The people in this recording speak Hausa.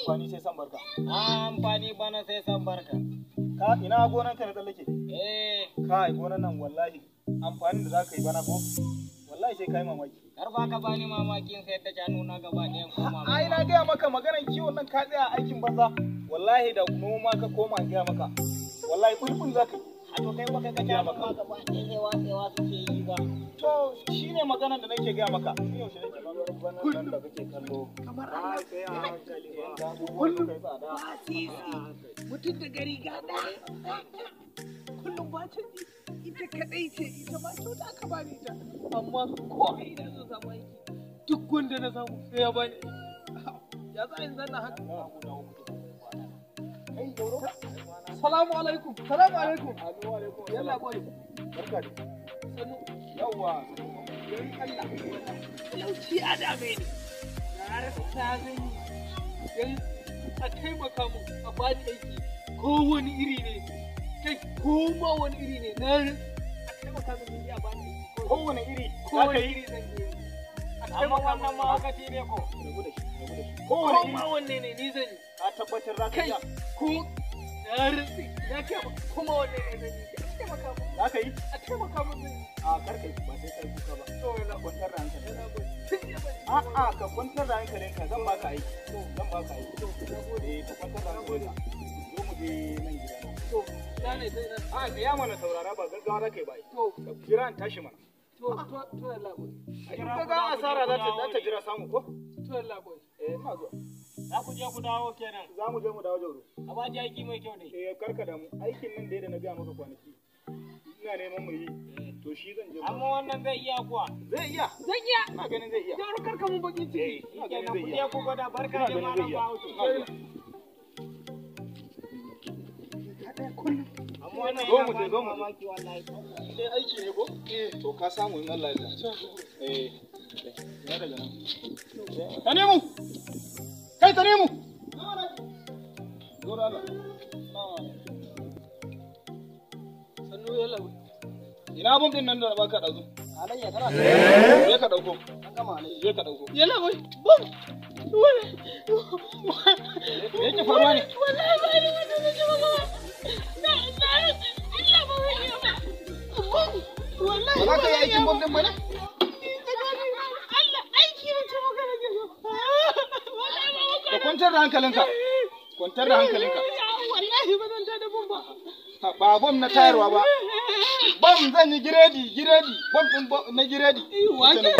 Amfani sai san barka. Amfani bana sai san barka. Ka ina gonan ka na tsallake? Eh. Kai gonan nan wallahi amfanin da zaka yi bana ko wallahi sai kai mamaki. Kar ba ka bani mamakin sai ta shanu na gaba ɗayan koma. Ai na gaya maka maganar kiwon nan ka tsaya aikin banza. Wallahi da noma ka koma gaya maka. Wallahi bulbul zaka yi. A to kai baka ga shanu ma gaba ɗaya sai watsewa suke yi ba. To shine maganar da nake gaya maka. Tun yaushe nake kullum da kake kallo. Kamar Allah. Sai a hankali yanda abubuwan suka yi tsada. Ba sisi mutum da gari gada kullum ba canji ita kadai ce ita ma kyauta aka bani ita amma ko a ina zan samu aiki duk wanda na samu sai ya bani ya za in zanna haka. Salamu alaikum, salamu alaikum. Yalla boy. Barka da. Sannu. Yawwa. Don Allah. Talauci a dame ni. Na rasa ta zan yi. Don a taimaka mu a bani aiki ko wani iri ne. Kai ko ma wani iri ne na a taimaka min ni a bani aiki. Kowane iri Ko za ka wani yi. iri zan yi. A Amma taimaka wannan min. mahaukaci ne ko. Rabu da shi, rabu da shi. Ko Kowane iri ma wanne ne ni zan yi. ka tabbatar za ka Kai iya. ko na rantsi na kai ko ma wanne ne zan yi. A taimaka min. Za ka yi? A taimaka min zan yi. A kar ka yi ba sai ka yi kuka ba. To yalla boy. Kwantar da hankalinka. Yalla boy. Tun jiya ban ci A'a ka kwantar da hankalinka zan baka aiki. Zan baka aiki. To, na gode. Eh ka kwantar da hankalinka. Zo mu je nan gida. To, na ne sai na. A tsaya mana saurara ba gaggawa za ka yi ba. To, Ka jira in tashi mana. to, yalla boy. In ka ga asara za ta jira samu ko? To, yalla boy. Eh ina zuwa. Za ku je ku dawo kenan. Za mu je mu dawo Jauro. A ba ji aiki mai kyau ne. Eh karka damu aikin nan dai da na gaya maka kwanaki. Ina neman mu yi. To shi zan je. Amma wannan zai iya kuwa. Zai iya. Zan iya. Ina ganin zai iya. Yaro karka mun bakin ciki. Eh ina ganin Kenan zai ku iya. je ku gwada barka Ina da ganin malam zai iya. Bahaushe. Ina zuwa. Amma wannan Zo yana mu je, bani zo mu je. mamaki wallahi. Dai aiki ne ko? Eh to ka samu in Allah ya yarda. Eh. Ina daga nan. Tanimu! Kai Tanimu! Zo da Allah. Sannu yalla boy. Ina bom din nan da na baka dazu. Alayya tana Je ka dauko. an gama alayya. Je ka dauko. Yalla boy. Bom. Me yake faruwa ne? Wallahi ba ni wanda nake maka ba. Na na Allah ba zan iya ba. Bom. Wallahi Ba za ka yi aikin bom din ba ne? Allah aiki na ce maka nake so. Wallahi ba maka. Ka kwantar da hankalinka. Kwantar da hankalinka. Wallahi ba zan tada bom ba. Ba bom na tayarwa ba. Bom zan yi giredi, giredi. Bom din na giredi. Wake.